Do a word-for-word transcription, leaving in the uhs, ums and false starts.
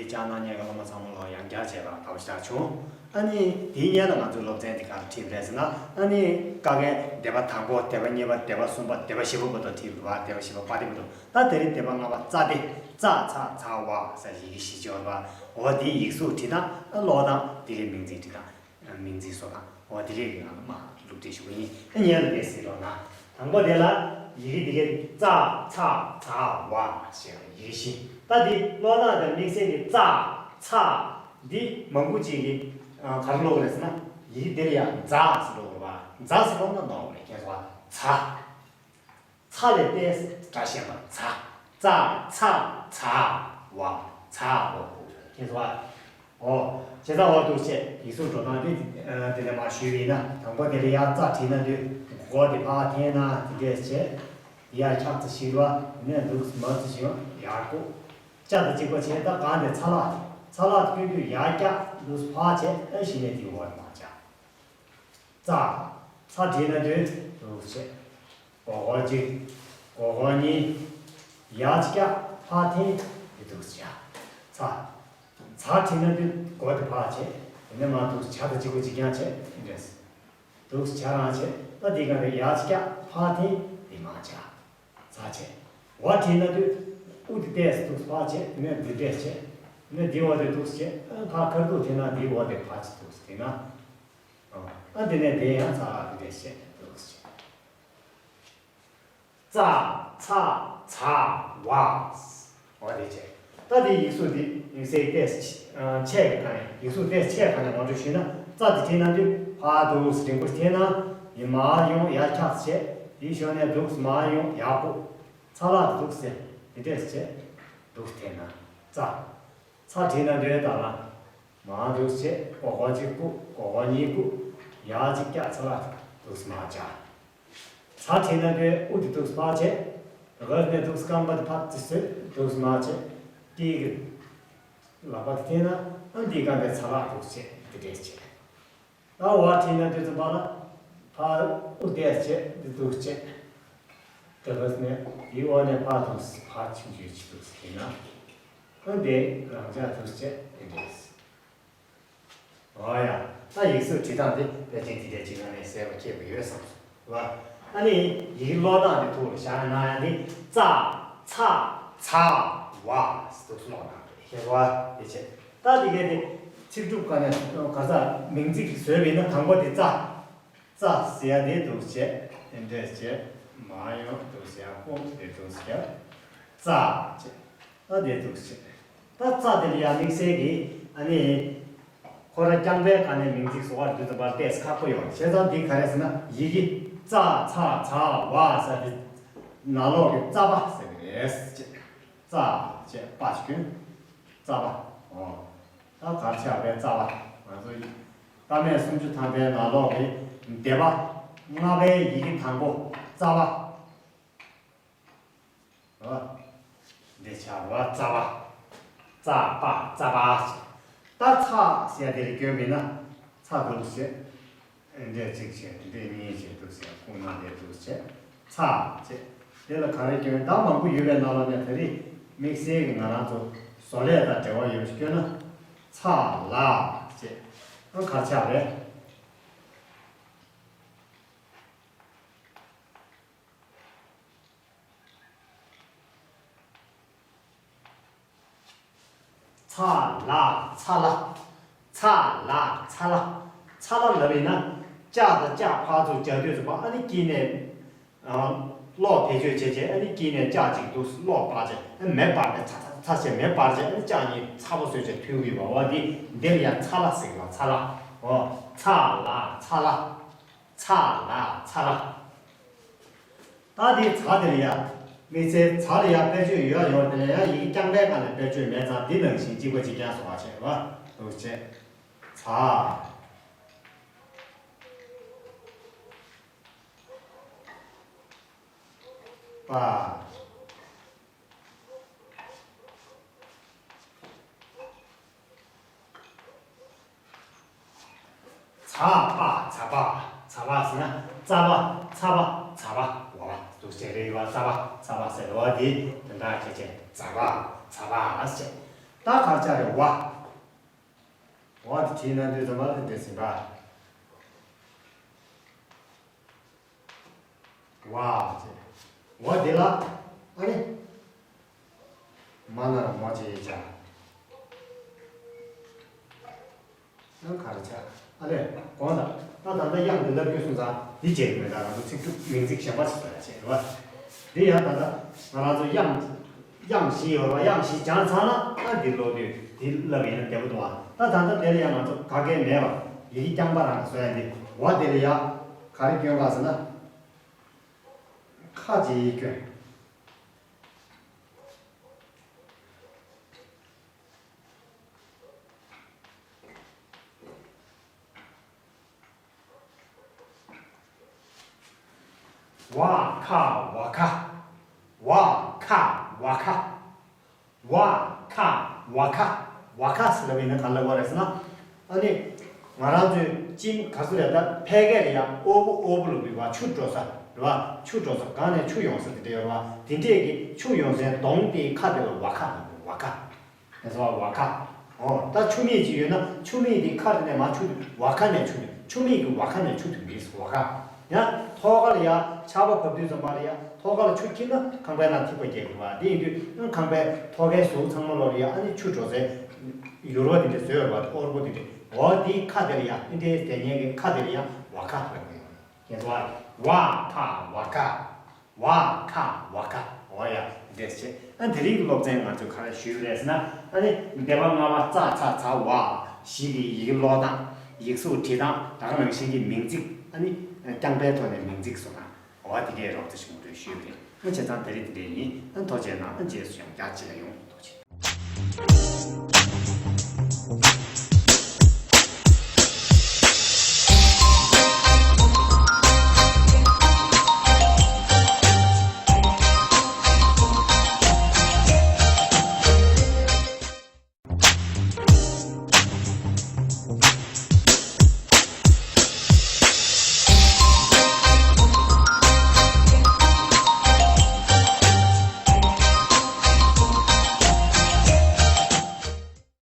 སྦྱང་གནང་མཁན་གྱི་སློབ་མ་ཚང་མ་ལ་ཡང་བསྐྱར་བྱས་པ་དགའ་པོ་ཞེ་དྲག་བྱུང་། ཨ་ནི་དེའི་སྔོན་ལ་ང་ཚོའི་སློབ་ཚན་འདི་ག་རེ་ཁྲིད་པ་རེད་ཟེར་ན། ཨ་ནི་ཀ་ཁའི་སྡེ་པ་དང་པོ། སྡེ་པ་གཉིས་པ། སྡེ་པ་གསུམ་པ། སྡེ་པ་བཞི་པ་བར་དུ་ཁྲིད་པ། སྡེ་པ་བཞི་པ་པ་ཏི་བར་དུ། ད་དེ་རིང་སྡེ་པ་ལྔ་པ་ཙ་སྡེ། ཙ་ཚ་ཛ་ཝ་ཟེར་ཡི་གེ་བཞི་ཅིག་ཡོད་པ། འོ་དེའི་ཡིག་གཟུགས་བྲིས་སྟངས། ཨ་ཀློག་སྟངས། དེ་གའི་མིང་ཚིག་བྲིས་སྟངས། མིང་ཚིག་བཟོ་སྟངས། འོ་དེ་རིགས་ཀྱི་ནང་ལ་མར་སློབ་ཁྲིད་ཞུ་གི་ཡིན། ཨ་ནི་སྔོན་ལ་དེ་གཟིགས་རོགས་གནང་། དང་པོ་དེ་ལ་ཡི་གེ་དེ་གའི་ཙ་ཚ་ཛ་ཝ་ཞེས་པ་ཡི་གེ་བཞི། ད་དེ་ཀློག་སྟངས་དང་དམིགས་བསལ་གྱི་ཙ་ཚ་འདི་མང་པོ་ཅིག་གིས་ཨ་ག་རེ་ཀློག་གི་རེད་ཟེར་ན། ཡི་གེ་དེ་ལ་ཡང་ཛ་ཟེར་ཀློག་གི་རེད་པ། ཛ་ཟེར་ཀློག་ན་ནོར་བ་རེད། ཁྱེད་ཚོ། ཚ། ཚ་ལས་ཏོག་ཙམ་སྒྲ་ཞན་པ། ཛ། ཙ་ཚ་ཛ་ཝ། ཛ་ཝ། ཁྱེད་ཚོ། འོ། བྱས་ཙང་འོ་འདུག་སེ་ཡིག་གཟུགས་འགྲོ་སྟངས་དེ། ཨ་དེ་ནས་མར་ཞུས་པ་ཡིན་ན། དང་པོ་དེ་ལ་ཡར་ཙ་བྲིས་ན་དུས་མགོ་དེ་ཕར་འཐེན་ན་དེ་འདྲས་བྱས། དེ་ཡར་འཁྱག་ཙམ་ཞིག་རེད་པ། དེ་ནས་འདུག་སེ་མར་ཙམ་ཞིག་ཡར་བཀུག། ཅ་དང་གཅིག་པ་བྱས། ད་གང་དེ་ཚ་ལག་དེ། ཚ་ལག་དེ་སྐྱོན་དུས་ཡར་བཀྱག། འདུག་སེ་ཕར་བྱས། ཨ་གཞི་ནས་དེའི་འོག་ནས་མར་བྱ། ཙ། ཚ་བྲིས་ན་དུས་འདུག་སེ་བྱས། མགོ་སྐོར་གཅིག། མགོ་སྐོར་གཉིས། ཡར་གཅིག་བཀྱག། ཕར་འཐེན། དེ་འདུག་སེ་བྱ། ཚ། ཛ་བྲིས་ན་དུས་མགོ་དེ་ཕར་བྱས། དེ་ནས་མར་འདུག་སེ་ཇ་དང་གཅིག་པ་གཅིག་རྐྱང་བྱས། དེ་འདྲས། འདུག་སེ་ཇ་རང་བྱས། ད་འདི་ག་རེ། ཡར་གཅིག་བཀྱག། ཕར་འཐེན། དེ་མར་བྱ། ཛ་བྱས། ཝ་བྲིས་ན་དུས་དབུ་དེ་ཏོག་ཙམ་འདུག་སེ་ཕར་བྱས། དེ་ནས་འདི་འདྲས་བྱས། དེ་ནས་འདིའི་འོག་དེ་འདུག་སེ་བྱས། ཨ་ཕར་ཁ་རྡུང་འཐེན་ན་འདིའི་འོག་དེ་ཕར་གཅིག་འདུག་སེ་འཐེན་ན། ཨ་དེ་ནས་དེ་ཡང་ཚ་ལག་དེ་འདྲས་བྱས། འདུག་སེ་བྱས། ཙ་ཚ་ཛ་ཝ། འོ་དེ་བྱས། ད་དེ་ཡིག་གཟུགས་དེ་ཡིག་ཚད་ཏོག་ཙམ་ཆེ་གི་སྒང་ནས། ཡིག་གཟུགས་ཏོག་ཙམ་ཆེ་གི་སྒང་ནས་ངོ་སྤྲོད་ཞུས་ན། ཙ་དེ་བྲིས་ན་དུས་ཕར་འདུག་སེ་རིང་པོ་འཐེན་ན། དེ་མར་ཡོང་ཡར་འཁྱག་བྱས། དེའི་ཞོར་ནས་འདུག་སེ་མར་ཡོང་ཡར་བཀུག། ཚ་ལག་འདུག་སེ་དེ་འདྲས་བྱས། འདུག་སེ་འཐེན་ན་ཙ། ཚ་བྲིས་ན་དུས་ད་ལ། མར་འདུག་སེ་བྱས། མགོ་སྐོར་གཅིག་བཀུག། མགོ་སྐོར་གཉིས་བཀུག། ཡར་གཅིག་བཀྱག། ཚ་ལག་འདུག་སེ་མར་བྱ། ཛ་བྲིས་ན་དུས་དབུ་དེ་འདུག་སེ་ཕར་བྱས། རེག་པ་ནས་འདུག་སེ་རྐང་པ་དེ་ཕར་ཙམ་བཟོས། འདུག་སེ་མར་བྱས། སྐེ་གི་ལག་པ་དེ་འཐེན་ན། ཨ་འདི་ག་འདི་ཚ་ལག་འདུག་སེ་བྱས། དེ་འདྲས་བྱས། ད་ཝ་བྲིས་ན་དུས་ཙམ་པ་ལ་ཕར་དབུ་དེ་བྱས། འདི་འདུག་སེ་བྱས། རེག་པ་ནས་དེའི་འོག་ནས་ཕར་འདུག་སེ་ཕར་ཕྱིན་བྱས་ཅིག་འདུག་སེ་བྱས་ན། ཨ་འདི་རང་འཇགས་འདུག་སེ་བྱས། དེ་འདྲས། འོ་ཡ། ད་ཡིག་གཟུགས་བྲིས་སྟངས་དེ་ཕལ་ཆེར་དེ་འདྲ་ཅིག་ནང་ནས་གསལ་པོ་ཁྱད་པར་ཡོད་བསམ་སོང་། ཨ་ནི་ཡི་གེ་ཀློག་སྟངས་དེ་ཐུགས་ལ་བཞག་གནང་ཡ་ནི། ཙ་ཚ་ཛ་ཝ་ཟེར་འདུག་སེ་ཀློག་སྟངས་རེད། ཤེས་སོང་། དེ་བྱས། ད་དེ་གའི་དེ་ཚིག་གྲུབ་སྒང་ནས་ག་ས་མིང་ཚིག་བཟོས་པ་ཡིན་ན། དང་པོ་དེ་ཙ། ཙ་ཟེར་ཡ་དེ་འདུག་སེ་བྱས། དེ་འདྲས་བྱས། མར་ཡོང་། འདུག་སེ་ཡར་བཀུག། དེ་འདུག་སེ་བྱས། ཙ་བྱས། ད་དེ་འདུག་སེ་བྱས། ད་ཙ་དེ་ལ་ཡང་དམིགས་བསལ་གྱི་ཨ་ནི་ཁོ་རང་རྐྱང་པའི་སྒང་ནས་མིང་ཚིག་བཟོ་བར་དུས་ཙམ་པར་ཏོག་ཙམ་ཁག་པོ་ཡོད། བྱས་ཙང་འདི་ག་རེ་ཟེར་ན། ཡི་གེ་ཙ་ཚ་ཛ་ཝ་ཟེར་དེ་ནང་ལོགས་ཀྱི་ཙ་པ་ཟེར་གྱི་རེད། ཙ་བྱས་པ་ཞིག་གྱོན། ཙ་པ། འོ། ད་གར་ཆགས་པའི་ཙ་པ། ང་ཚོ་ཀ་མད་སུམ་ཅུ་ཐམ་པའི་ནང་ལོགས་ཀྱི་སྡེ་པ་ལྔ་པའི་ཡི་གེ་དང་པོ་ཙ་པ། འོ། འདི་ཆགས་པ་ཙ་པ། ཙ་པ་ཙ་པ་ཟེར། ད་ཚ་ཟེར་དེ་ལ་སྐྱོན་མིན་ན། ཚ་འདུག་སེ་བྱས། འདི་གཅིག་བྱས། འདི་གཉིས་བྱས། འདུག་སེ་བཀུག་ན་འདི་འདུག་སེ་བྱས། ཚ་བྱས། དེ་ལ་ག་རེ་སྐྱོན། ད་མང་པོ་ཡོད་པའི་ནང་ལ་ནས་དེ་རིང་དམིགས་བསལ་གྱི་ང་རང་ཚོ་བཟོ་ལས་དང་འབྲེལ་བ་ཡོད་པ་ཞིག་སྐྱོན་ན། ཚ་ལ་བྱས། ཨ་གར་ཆགས་རེད། ཚ་ལ་ཚ་ལ། ཚ་ལ་ཚ་ལ། ཚ་ལ་ལབ་ཡིན་ན། ཅ་དང་ཅ་ཕར་ཚུར་རྒྱག་དུས་ཙམ་པ། ཨ་ནི་དཀྱིལ་ནས་ཨ་གློག་བེད་སྤྱོད་བྱས་བྱས། ཨ་ནི་དཀྱིལ་ནས་ཅ་གཅིག་འདུག་སེ་གློག་སྤར་བྱས། ཨ་ནི་མེ་སྤར་ནས་ཚ་ཚ་ཚ་བྱས་མེ་སྤར་བྱས། ཨ་ནི་ཅ་གཉིས་ཚ་པོ་བཟོས་བྱས་མཐུད་ཀྱི་ཡོད་པ། འོ་འདི་འདིར་ཡང་ཚ་ལ་ཟེར་གྱི་ཡོད། ཚ་ལ། འོ། ཚ་ལ་ཚ་ལ། ཚ་ལ་ཚ་ལ། ད་དེ་ཛ་དེ་ལ་ཡ། དམིགས་བསལ་ཛ་ལ་ཡ་དཔེར་བརྗོད་ཡོད་ཡོད། དེ་ལ་ཡ་ཡི་གེ་རྐྱང་པའི་སྒང་ལ་དཔེར་བརྗོད་མེད་ཙང་། འདི་ནང་བཞིན་གཅིག་པ་གཅིག་རྐྱང་བཟོ་བ་བྱས་པ། འདུག་སེ་བྱས། ཛ། པ། ཛ་པ་ཛ་པ། ཛ་པ་ཟེར་ན་ཙ་པ་ཚ་པ་ཛ་པ། འོ་འདུག་སེ་རེད་པ། ཙ་པ་ཚ་པ་ཟེར་བ་དེ་དོན་དག་ཁྱད་ཆོས། ཛ་པ་ཛ་པ་ཟེར། ད་གར་ཆགས་རེད། ཝ། ཝ་དེ་བྲིས་ན་འདོད་ཙམ་པ་ལ་འདོད་ཟིན་པ། ཝ་ཟེར། ཝ་དེ་ལ་ཨ་ནི་མ་ན་ར་མོ་ཅེ་ཡེ་ཅ། ཨ་ག་རེ་ཆགས། ཨ་ལས་གོང་ད་ད་ད་ལྟ་དབྱངས་འདི་ལབ་རྒྱུ་སོང་ཙང་འདི་བྱས་ཀྱི་མེད། ད་ང་ཚོ་ཚིག་གྲུབ་མིང་ཚིག་གཞན་པ་ཞིག་ལ་བྱས་རེད་བ། འདི་ཡང་ད་ལྟ་ང་རང་ཚོ་དབྱངས་དབྱངས་བཞི་ཡོད་རེད་བ། དབྱངས་བཞི་སྦྱངས་ཚར་ན་ཨ་འདི་ཀློག་དུས་འདི་ལབ་ཡིན་ན་བདེ་པོ་འདུག་བ། ད་ད་ལྟ་དེ་ལ་ཡང་ང་ཚོ་ག་གེ་མེད་བ། ཡི་གེ་རྐྱང་པ་རང་གིས་བཟོ་ཡ་འདི། ཝ་དེ་ལ་ཡ་ག་རེ་སྐྱོན་ག་ཟེར་ན། ཁ་ཅིག་གི་སྐྱོན། ཝ་ཁ་ཝ་ཁ། ཝ་ཁ་ཝ་ཁ། ཝ་ཁ་ཝ་ཁ། ཝ་ཁ་ཟེར་བ་ཡིན་ན་ག་ལ་བ་རེད་ཟེར་ན། ཨ་ནི་ང་རང་ཚོའི་ཅིམ་ག་ཚོད་རེད། ད་ཕལ་སྐད་ལ་ཡ་ཨོ་བུ་ཨོ་བུ་ལ་བུ་བ་ཆུ་འགྲོ་ས་རེད་བ། ཆུ་འགྲོ་ས་གང་ནས་ཆུ་ཡོང་ས་དེ་འདྲ་ཡོད་རེད་བ། དེ་འདྲས་ཀྱི་ཆུ་ཡོང་སའི་གདོང་དེའི་ཁ་དེ་ལ་ཝ་ཁ་ལ་བུ། ཝ་ཁ། ལགས་སོ། ཝ་ཁ། ཨོ་ད་ཆུ་མིག་ཅིག་ཡོད་ན་ཆུ་མིག་དེ་ཁ་དེ་ནས་མར་ཆུ་དེ་ཝ་ཁ་ནས་ཆུ་དེ་ཆུ་མིག་གི་ཝ་ཁ་ནས་ཆུ་དེ་མིག་ཝ་ཁ། ཡང་ཐོག་ཁ་ལ་ཡ་ཆར་པ་བབས་དུས་ཙམ་པ་ལ་ཡ་ཐོག་ཁ་ལ་ཆུ་འཁྱིལ་ན་ཁང་པའི་ནང་ཐིགས་པ་རྒྱག་དགོས་པ། དེ་ཡིན་དུས་ཁང་པའི་ཐོག་ཁའི་ཟུར་ཚང་མ་ལོག་ལ་ཡ་ཨ་ནི་ཆུ་འགྲོ་སའི་ཡུར་བ་དེ་འདྲ་བཟོས་ཡོད་པ། ཨོར་པོ་དེ་འདྲ། འོ་དེའི་ཁ་དེ་ལ་ཡ་ཨེ་འདྲའི་དེ་ཉལ་གི་ཁ་དེ་ལ་ཡ་ཝ་ཁ་ལབ་དགོས་ཡོད། ལགས་སོ། ཝ་ཁ་ཝ་ཁ། ཝ་ཁ་ཝ་ཁ། འོ་ཡ། འདྲེས་བྱས། ཨ་དེ་རིང་གི་སློབ་ཚན་ང་ཚོས་ག་རེ་ཞུས་པ་རེད་ཟེར་ན། ཨ་ནི་སྡེ་པ་ལྔ་པ་ཙ་ཚ་ཛ་ཝ་བཞི་གི་ཡི་གེ་ཀློག་སྟངས། ཡིག་གཟུགས་བྲིས་སྟངས། ད་ག་ནང་བཞིན་གྱི་མིང་ཚིག་ཨ་ནི་རྐྱང་པའི་ཐོག་ནས་མིང་ཚིག་བཟོ་སྟངས། འོ་དེ་གས་རོབ་ཙམ་ཞིག་ངོ་སྤྲོད་ཞུས་པ་རེད། ཨ་བྱས་ཙང་དེ་རིང་དེ་འདྲས་ཡིན། ཨ་ཐུགས་རྗེ་གནང་། ཨ་རྗེས་སུ་ཡང་བསྐྱར་མཇལ་ཡོང་། ཐུགས་རྗེ་ཆེ།